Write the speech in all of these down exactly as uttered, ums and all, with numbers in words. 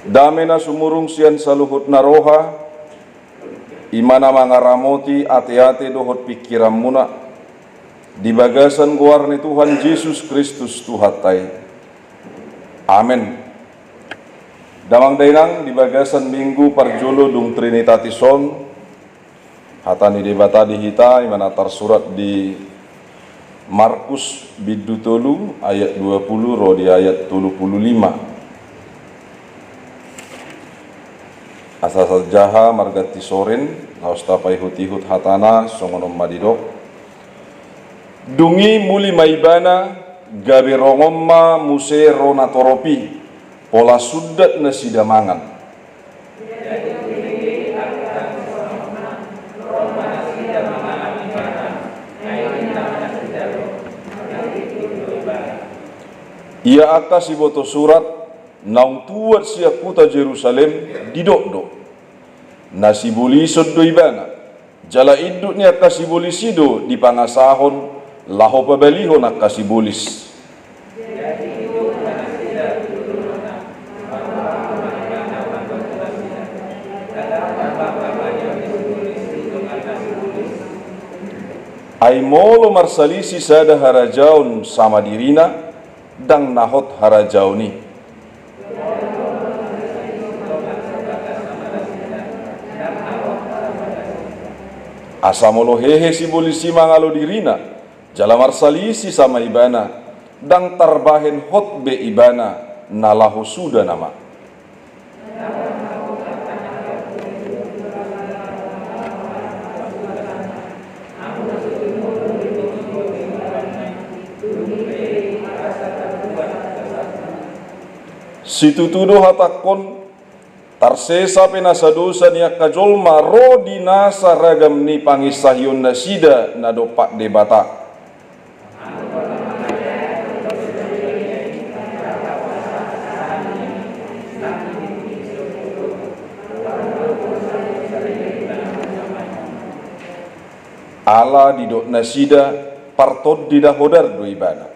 Dame na sumurung sian saluhut na roha, i ma na mangaramoti ateate dohot pingkiranmuna, di bagasan goar ni Tuhan Jesus Kristus Tuhanta i. Amen. Damang dainang, di bagasan minggu parjolo dung Trinitatis on, hata ni Debata di hita i ma na tarsurat di Markus bindu tolu ayat dua pulu ro di ayat tolu pulu lima. Asa sajaha marganti sorin, laos tapaihut-ihut hatana, songon on ma didok. Dung i muli ma ibana, gabe rongon ma muse ro natorop i, pola sundat nasida mangan. Ia angka siboto surat, naung tuat sian huta Jerusalem, didok do. Na sibolison do ibana. Jala induk ni angka sibolis i do dipangasahon laho pabalihon angka sibolis. Ai molo marsalisi sada harajaon sama dirina, ndang na hot harajaon i. Asa molo hehe sibolis i mangalo dirina, jala marsalisi sama ibana, ndang tarbahen hot be ibana, na laho suda nama. Situtu do hatangkon, tarsesa pe nasa dosa ni angka jolma ro di nasa ragam ni panginsahionnasida na dompak Debata. Ala didok nasida, partondi na hodar do ibana.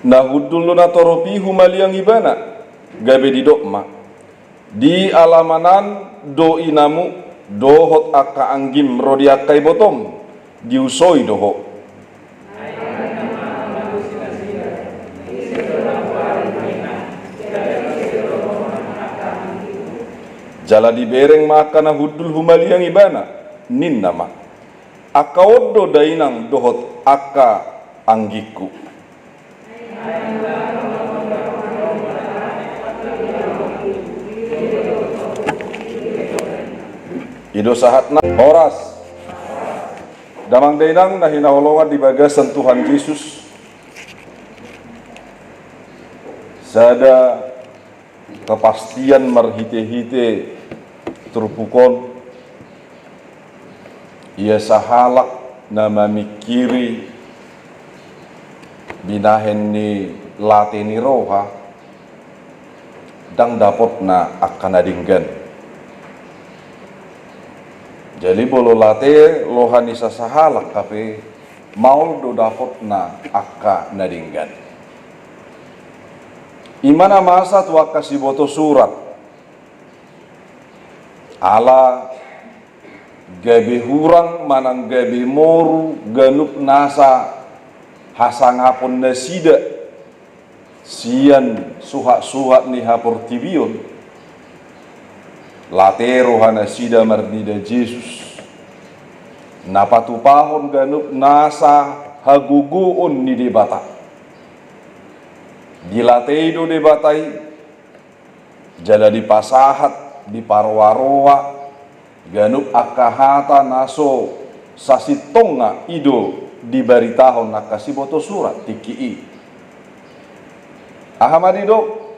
Na hundul do natorop i humaliang ibana, gabe didok ma. Di alaman an do inamu dohot angka anggim ro di angka ibotom, diusoi do ho. Jala dibereng ma angka na hundul humaliang ibana, ninna ma. Angka on do dainang dohot angka anggingku. I do sahatna. Horas. Damang dainang na hinaholongan di bagasan Tuhan Jesus. Sada kepastian marhite-hite turpuk on, ia sahalak na mamingkiri binahen ni late ni roha, ndang dapotna angka na denggan. Jadi molo late roha ni sasahalak hape, maol do dapotna angka na denggan. I ma na masa tu angka siboto surat. Ala gabe hurang manang gabe moru ganup nasa hasangaponnasida sian suhat-suhat ni haportibion. Late rohanasida marnida Jesus, na patupahon ganup nasa hagogoon ni Debata. Dilatei do Debata i, jala dipasahat, diparoa-roa ganup angka hata na so sasintongna i do dibaritahon angka siboto surat tingki i. Aha ma didok?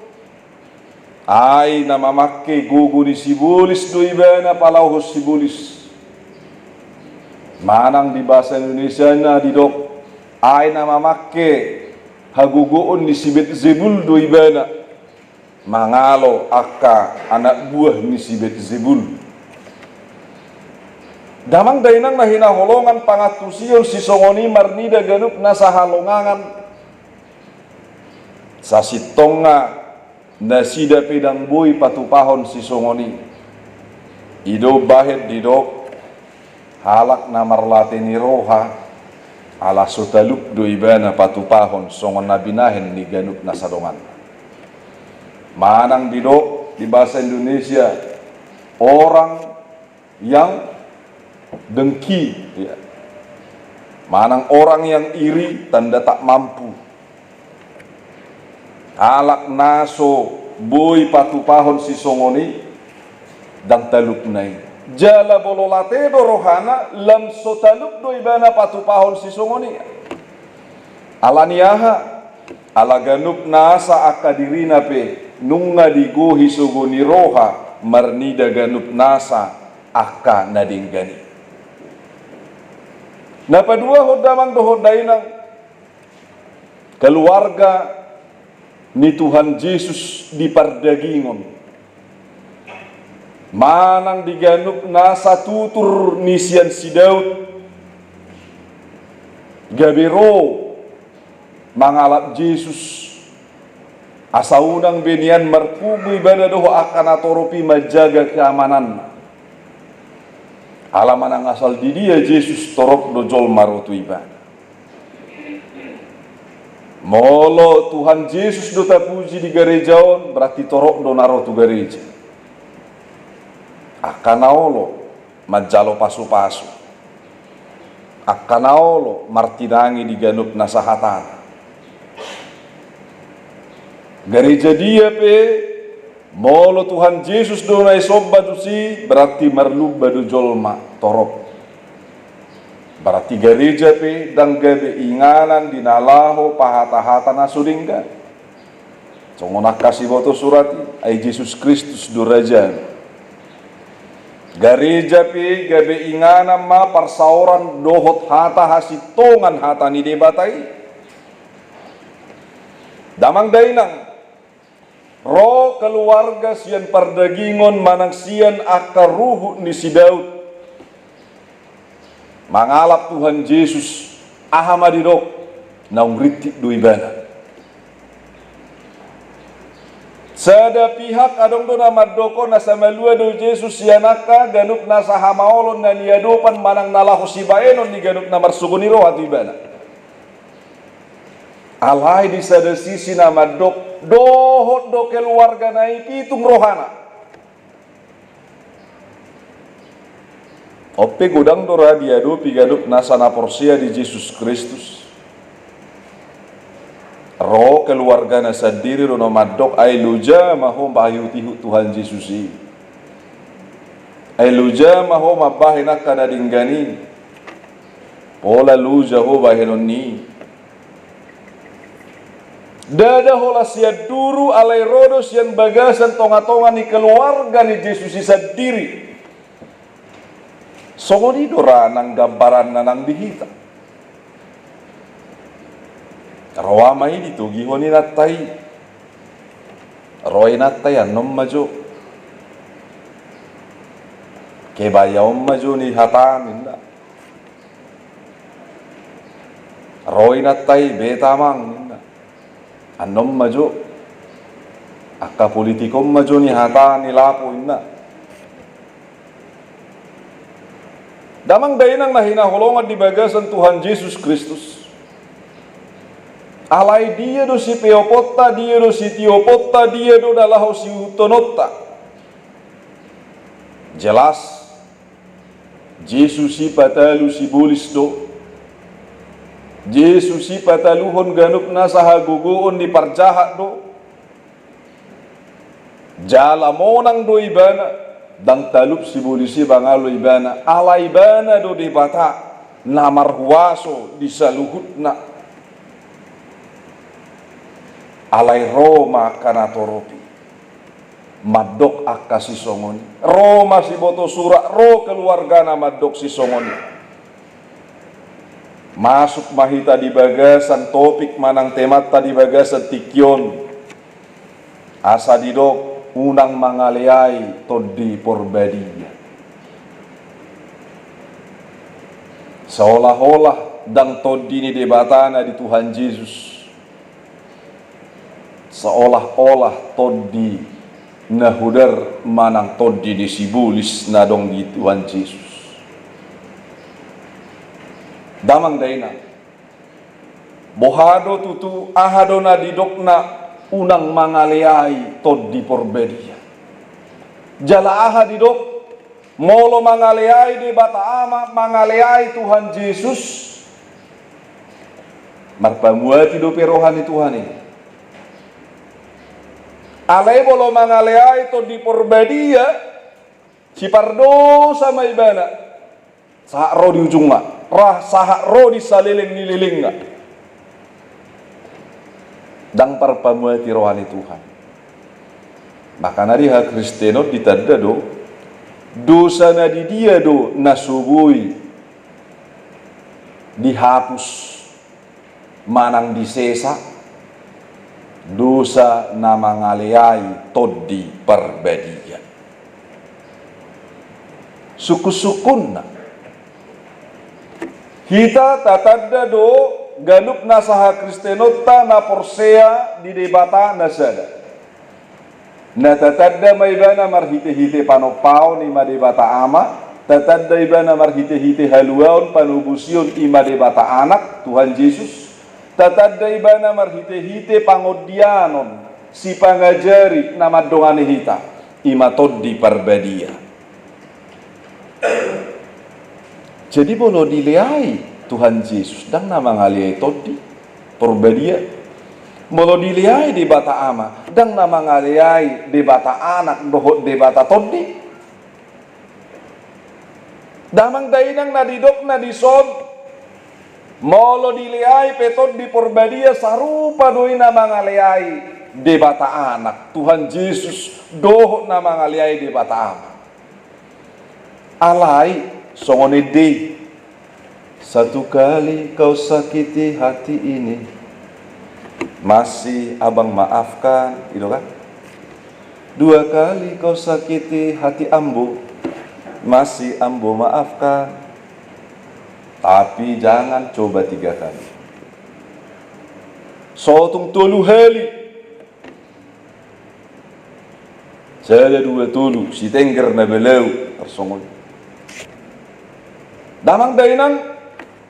Ai na mamangke gogo ni sibolis do ibana palaohon sibolis. Manang di bahasa Indonesiana didok, ai na mamangke hagogoon ni si Beelzebul do ibana mangalo angka anak buah ni si Beelzebul. Damang dainang na hinaholongan, pangantusion sisongon i marnida ganup nasa halongangan, sasintongna nasida pe ndang boi patupahon sisongon i. I do bahen didok halak na marlate ni roha, ala so talup do ibana patupahon songon na binahen ni ganup nasa donganna. Manang didok di bahasa Indonesia, orang yang dengki, ya. Manang orang yang iri, tanda tak mampu. Halak na so boi patupahon sisongon i, ndang talupna i. Jala molo late do rohana, lam so talup do ibana patupahon sisongon i. Ala ni aha? Ala ganup nasa angka dirina pe nunga digohi sogo ni roha marnida ganup nasa angka na denggan i. Na paduahon damang dohot dainang, keluarga ni Tuhan Jesus di pardagingon, manang di ganup nasa tutur ni sian si Daud, gabe ro mangalap Jesus, asa unang be nian marpungu ibana dohot angka na torop i manjaga keamananna. Ala manang asal di dia Jesus, torop do jolma ro tu ibana. Molo Tuhan Jesus do tapuji di gareja on, berarti torop do na ro tu gareja. Angka na olo manjalo pasupasu, angka na olo martinangi di ganup nasa hatana. Gareja dia pe, molo Tuhan Jesus do na isomba tusi, berarti marlumba do jolma torop. Berarti gareja pe ndang gabe inganan di na laho pahatahata na so denggan. Songon angka siboto surat i, ai Jesus Kristus do rajana. Gareja pe gabe inganan ma parsaoran dohot hata hasintongan hata ni Debata i. Damang dainang, ro keluarga sian pardagingon manang sian angka ruhut ni si Daud mangalap Tuhan Jesus, aha ma didok? Naung rintik do ibana. Sada pihak adong do na mandokhon asa malua do Jesus sian angka ganup nasa hamaolon na niadopan manang na laho sibaenon ni ganup na marsogo ni roha tu ibana. Alai di sada sisi na mandok, dohot do keluargana i pitung rohana. On pe godang do ra diadopi ganup nasa na porsea di Jesus Kristus. Ro keluargana sandiri do na mandok, ai loja ma ho mangihutihut Tuhan Jesus i. Ai loja ma ho mambahen angka na denggan i. Pola loja ho bahenon ni i. Ndada holan sian duru, alai ro do sian bagasan tongatonga ni keluarga ni Jesus i sandiri. Songon i do ra nang gambaranna nang di hita. Ro ama i ditogihon inanta i. Ro inanta i, annon ma jo. Kebaya on ma jo nihatahon, ninna. Ro inanta i, beta amang, ninna. Annon ma jo. Angka politik on ma jo nihatahon, nilapo, ninna. Damang dainang na hinaholongan di bagasan Tuhan Jesus Kristus. Alai dia do sipeoponta, dia do sitioponta, dia do na laho siihuthononta? Jelas, Jesus i patalu sibolis do. Jesus i pataluhon ganup nasa hagogoon ni parjahat do. Jala monang do ibana, ndang talup sibolis i mangalo ibana, ala ibana do Debata na marhuaso di saluhutna. Alai ro ma angka na torop i mandok angka sisongon i. Ro ma siboto surat, ro keluargana mandok sisongon i. Masuk ma hita di bagasan topik manang temanta di bagasan tingki on. Asa didok, unang mangaleai Tondi Porbadia. Seolah-olah ndang tondi ni Debata na di Tuhan Jesus. Seolah-olah tondi na hodar manang tondi ni sibolis na adong di Tuhan Jesus. Damang dainang, boha do tutu, aha do na didokna unang mangaleai Tondi Porbadia? Jala aha didok, molo mangaleai Debata Ama, mangaleai Tuhan Jesus, marpamuati dope roha ni Tuhan i. Alai molo mangaleai Tondi Porbadia, sipardosa ma ibana. Sahat ro di ujungna, ra sahat ro di saleleng ni lelengna. Ndang parpamuati roha ni Tuhan. Makana di hakristenon ditanda do, dosa na di dia do na so boi dihapus manang disesa? Dosa na mangaleai Tondi Parbadia. Sungkun-sungkunna, hita tatanda do ganup na sahakristenonta na porsea di Debata na sada. Na tatanda ma ibana marhite-hite panompaon, i ma Debata Ama, tatanda ibana marhite-hite haluaon panobusion, i ma Debata Anak, Tuhan Jesus, tatanda ibana marhite-hite pangondianon, sipangajari na mandongani hita, i ma Tondi Parbadia. Jadi molo dileai Tuhan Jesus, ndang na mangaleai Tondi Porbadia. Molo dileai Debata Ama, ndang na mangaleai Debata Anak dohot Debata Tondi. Damang dainang, na didokna dison, molo dileai pe Tondi Porbadia, sarupa do i na mangaleai Debata Anak, Tuhan Jesus, dohot na mangaleai Debata Ama. Alai songon ende i, satu kali kau sakiti hati ini, masih abang maafkan, gitu kan? Dua kali kau sakiti hati ambo, masih ambo maafkan. Tapi jangan coba tiga kali. So tung tolu hali. Sada, dua, tolu, sitengger na balau, tarsongon. Damang dainang,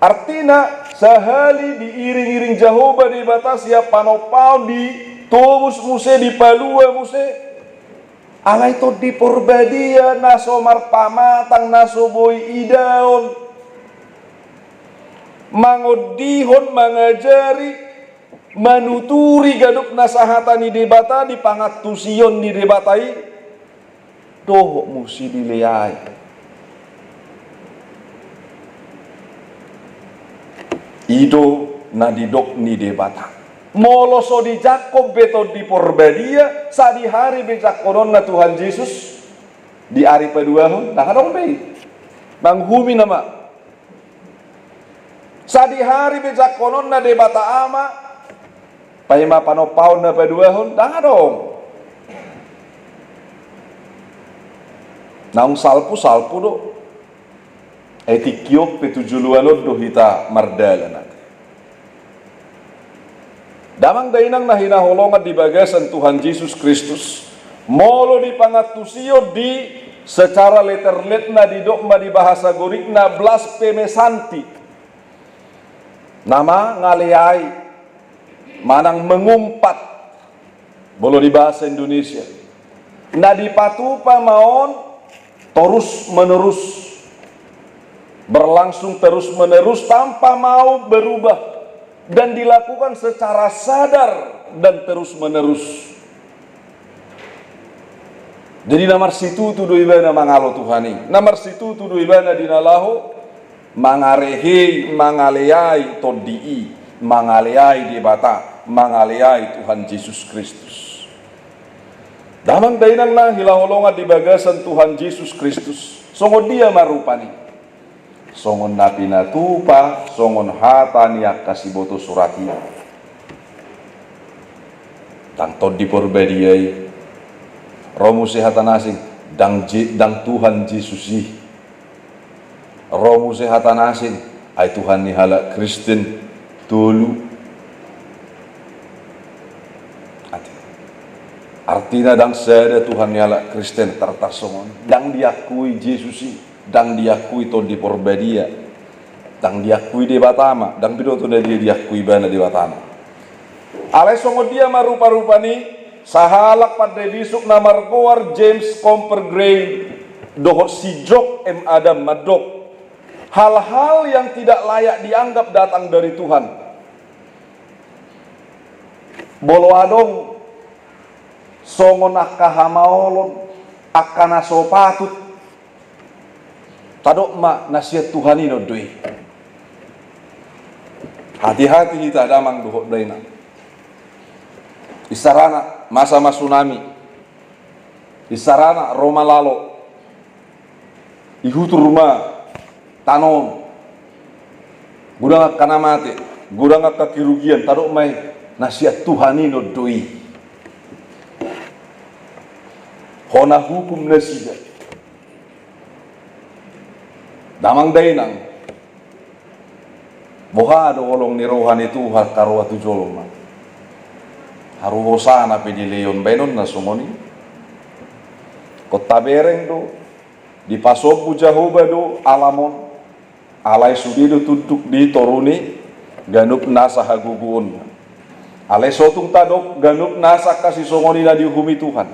artina sahali diiring-iring Jahowa Debata sian panompaon, ditobus muse, dipalua muse. Alai Tondi Porbadia na so marpamatang, na so boi idaon, mangondihon, mangajari, manuturi ganup nasa hata ni Debata di pangantusion ni Debata i, dohot muse dileai. I do na didok ni Debata. Molo so dijangkon be Tondi Porbadia, sadihari be jangkononna Tuhan Jesus di ari paduahon, ndang adong be i. Manguhumi nama. Sadihari be jangkononna Debata Ama, paima panompaon na paduahon, ndang adong. Naung salpu, salpu do. Ai tingki on pe tu joloan on do hita mardalan ate. Damang dainang na hinaholongan di bagasan Tuhan Jesus Kristus, molo di pangantusion, di secara letterlet na didok ma di bahasa Gorikna blaspheme sancti, na mangaleai manang mengumpat, molo di bahasa Indonesia, na dipatupa ma on torus menerus, berlangsung terus menerus tanpa mau berubah, dan dilakukan secara sadar dan terus menerus. Jadi na marsitutu do ibana mangalo Tuhan i, na marsitutu do ibana di na laho mangarehei, mangaleai Tondi i, mangaleai Debata, mangaleai Tuhan Jesus Kristus. Damang dainang na hinaholongan di bagasan Tuhan Jesus Kristus, songon dia ma rupani? Songon na pinatupa, songon hata ni angka siboto surat i. Ndang Tondi Porbadia i. Ro muse hata na asing, ndang Je-, ndang Tuhan Jesus i. Ro muse hata na asing, Ai Tuhan ni halak Kristen tolu. Ate. Artina ndang sada Tuhan ni halak Kristen tartarsongon. Ndang diakui Jesus i, ndang diakui Tondi Porbadia, ndang diakui Debata Ama, ndang binoto na dia diakui ibana Debata Ama. Alai songon dia ma rupa-rupa ni sahalak pandai bisuk na margoar James Comper Gray dohot si George M. Adams mandok, hal-hal yang tidak layak dianggap datang dari Tuhan. Molo adong songon angka hamaolon, angka na so patut, tadok ma na sian Tuhan i do i. Hati-hati hita damang dohot dainang. Isarana masa ma tsunami. Isarana ro ma lalo. Ihutur ma tano on. Godang angka na mate, godang angka kerugian, tadok ma i na sian Tuhan i do i. Hona hukum nasida. Damang dainang. Boha do holong ni roha ni Tuhan karoa tu jolma? Haru hosana pe dilehon baenonna songon i. Ingkon tabereng do, dipasombu Jahowa do alam on, alai sude do tunduk di toru ni ganup nasa hagogoonna. Alai so tung tadok ganup nasa angka sisongon i na diuhumi Tuhan.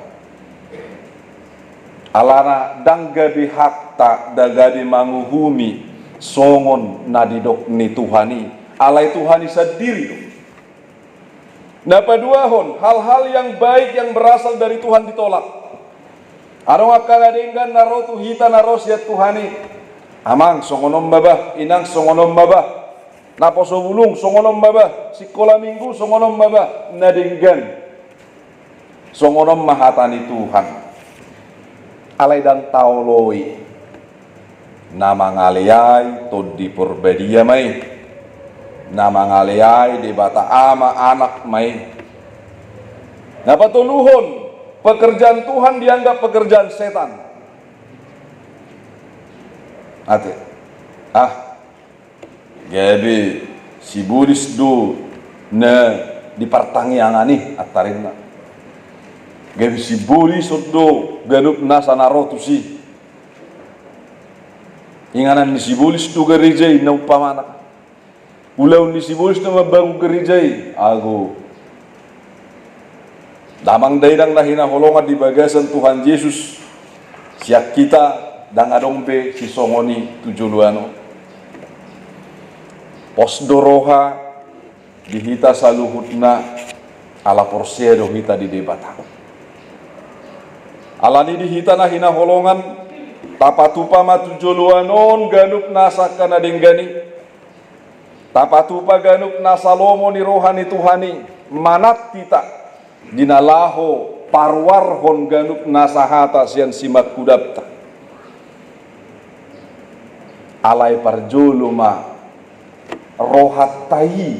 Alana ndang gabe hakta, ndang gabe manguhumi songon na didok ni Tuhan i, alai Tuhan i sandiri do. Na paduahon, hal-hal yang baik yang berasal dari Tuhan ditolak. Adong angka na denggan na ro tu hita na ro sian Tuhan i. Amang, songon on ma bah, inang, songon on ma bah. Naposo bulung, songon on ma bah. Sikola minggu, songon on ma bah. Na denggan. Songon on ma hata ni Tuhan. Alai ndang taoloi. Na mangaleai Tondi Porbadia ma i. Na mangaleai Debata Ama, Anak ma i. Na patoluhon, pekerjaan Tuhan dianggap pekerjaan setan. Ate. Ah. Gabe sibolis do na di partangiangan i, antarinna. Gabe sibolis do ganup nasa na ro tusi. Inganan ni sibolis do gareja i, na umpamana. Ulaon ni sibolis do mambangun gareja i, ago. Damang dainang na hinaholongan di bagasan Tuhan Jesus, sian hita ndang adong be sisongon i tu joloan on. Pos do roha di hita saluhutna, ala porsea do hita di Debata. Alani i di hita na hinaholongan, tapatupa ma tu joloan on ganup nasa angka na denggan i. Tapatupa ganup nasa lomo ni roha ni Tuhan i, manat hita di na laho paruarhon ganup nasa hata sian simangkudapta. Alai parjolo ma rohanta i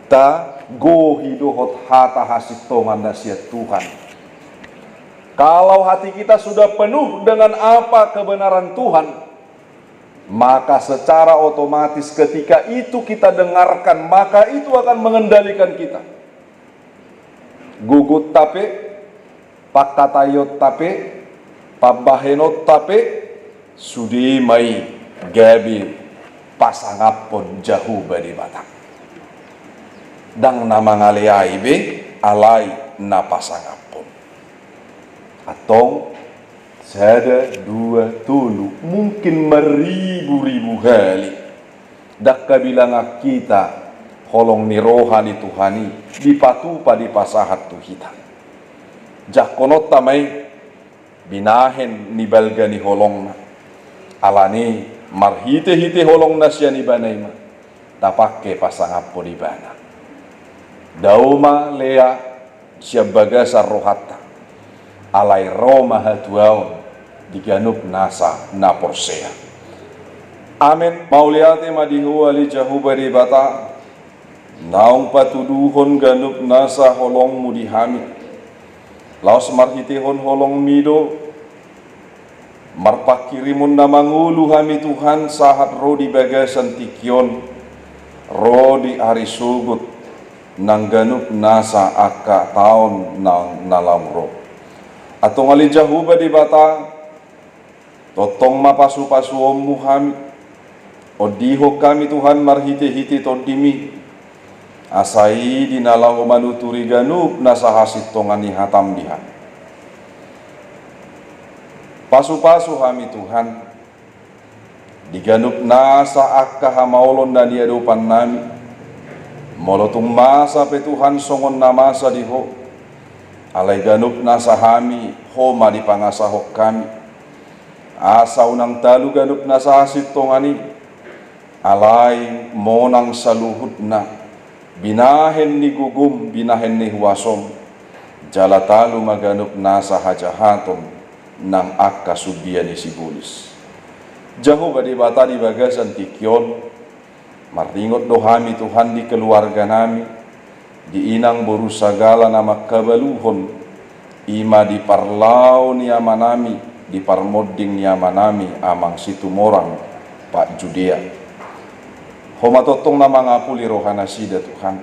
tagohi dohot hata hasintongan na sian Tuhan. Kalau hati kita sudah penuh dengan apa kebenaran Tuhan, maka secara otomatis ketika itu kita dengarkan, maka itu akan mengendalikan kita. Gogonta pe, pangkataionta pe, pambahenonta pe, sude ma i gabe pasangaphon Jahowa Debata. Ndang na mangaleai be, alai na pasangaphon. Antong, sada, dua, tolu, mungkin marribu-ribu hali. Ndang habilangan hita holong ni roha ni Tuhan i dipatupa, dipasahat tu hita. Jangkononta ma i binahen ni balga ni holongna. Alani i marhite-hite holongna sian ibana i ma tapangke pasangaphon ibana. Dao ma lea sian bagasan rohanta. Alai ro ma hatuaon di ganup nasa na porsea. Amen. Mauliate ma di Ho ale Jahowa Debata, naung patuduhon ganup nasa holongmu di hami. Laos marhitehon holongmi do Marpanghirimon na mangolu hami Tuhan sahat ro di bagasan tingki on, ro di ari sogot nang ganup nasa angka taon nang na laho ro. Antong ale Jahowa Debata, tongtong ma pasupasuonmu hami. Ondihon hami Tuhan marhitehite Tondimi, asa i di na laho manuturi ganup nasa hasintongan ni hatam di hami. Pasupasu hami Tuhan, di ganup nasa angka hamaolon na niadopannami. Molo tung masa pe Tuhan songon na masa di Ho, alai ganup nasa hami Ho ma dipangasahon hami. Asa unang talu ganup nasa hasintongan i, alai monang saluhutna, binahen ni gogom, binahen ni huasom, jala talu ma ganup nasa hajahaton nang angka sumbia ni sibolis. Jahowa Debata, di bagasan tingki on, marningot do hami Tuhan di keluarganami, di inang boru sagala na mangkabaluhon, i ma di parlao ni amanami, di parmonding ni amanami Amang Situmorang Pak Judea. Ho ma tongtong na mangapuli rohanasida Tuhan.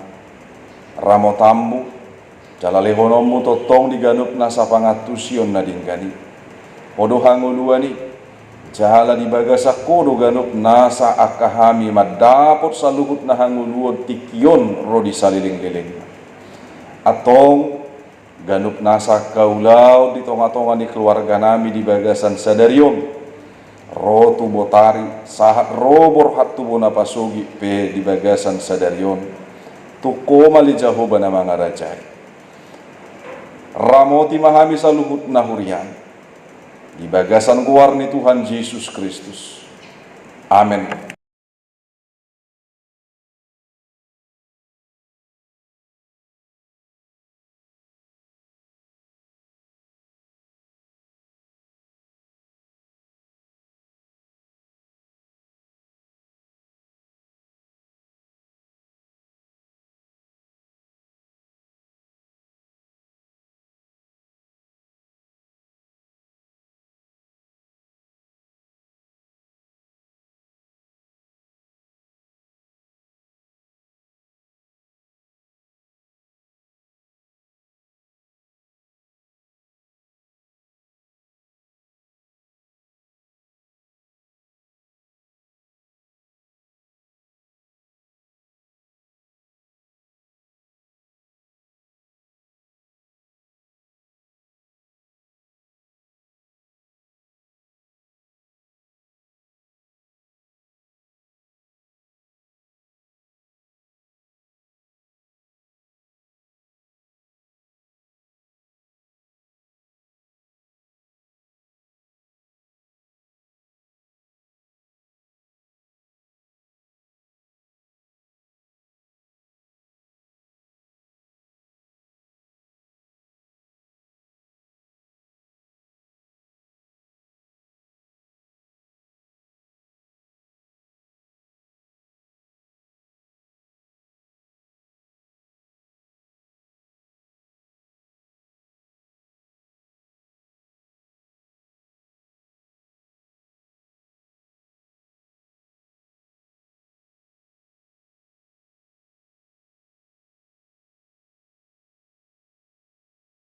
Ramotanmu, jala lehononmu tongtong di ganup nasa pangantusion na denggan i. Ho do hangoluan i, jala di bagasan Ho do ganup nasa angka hami mandapot saluhutna hangoluan tingki on ro di salelenglelengna. Antong, ganup nasa angka ulaon di tongatonga ni keluarganami di bagasan sadari on, ro tu botari, sahat ro borhat tu bona pasogit pe di bagasan sadari on, tung Ho ma ale Jahowa na mangarajai. Ramoti ma hami saluhutna huriaM, di bagasan goar ni Tuhan Jesus Kristus. Amen.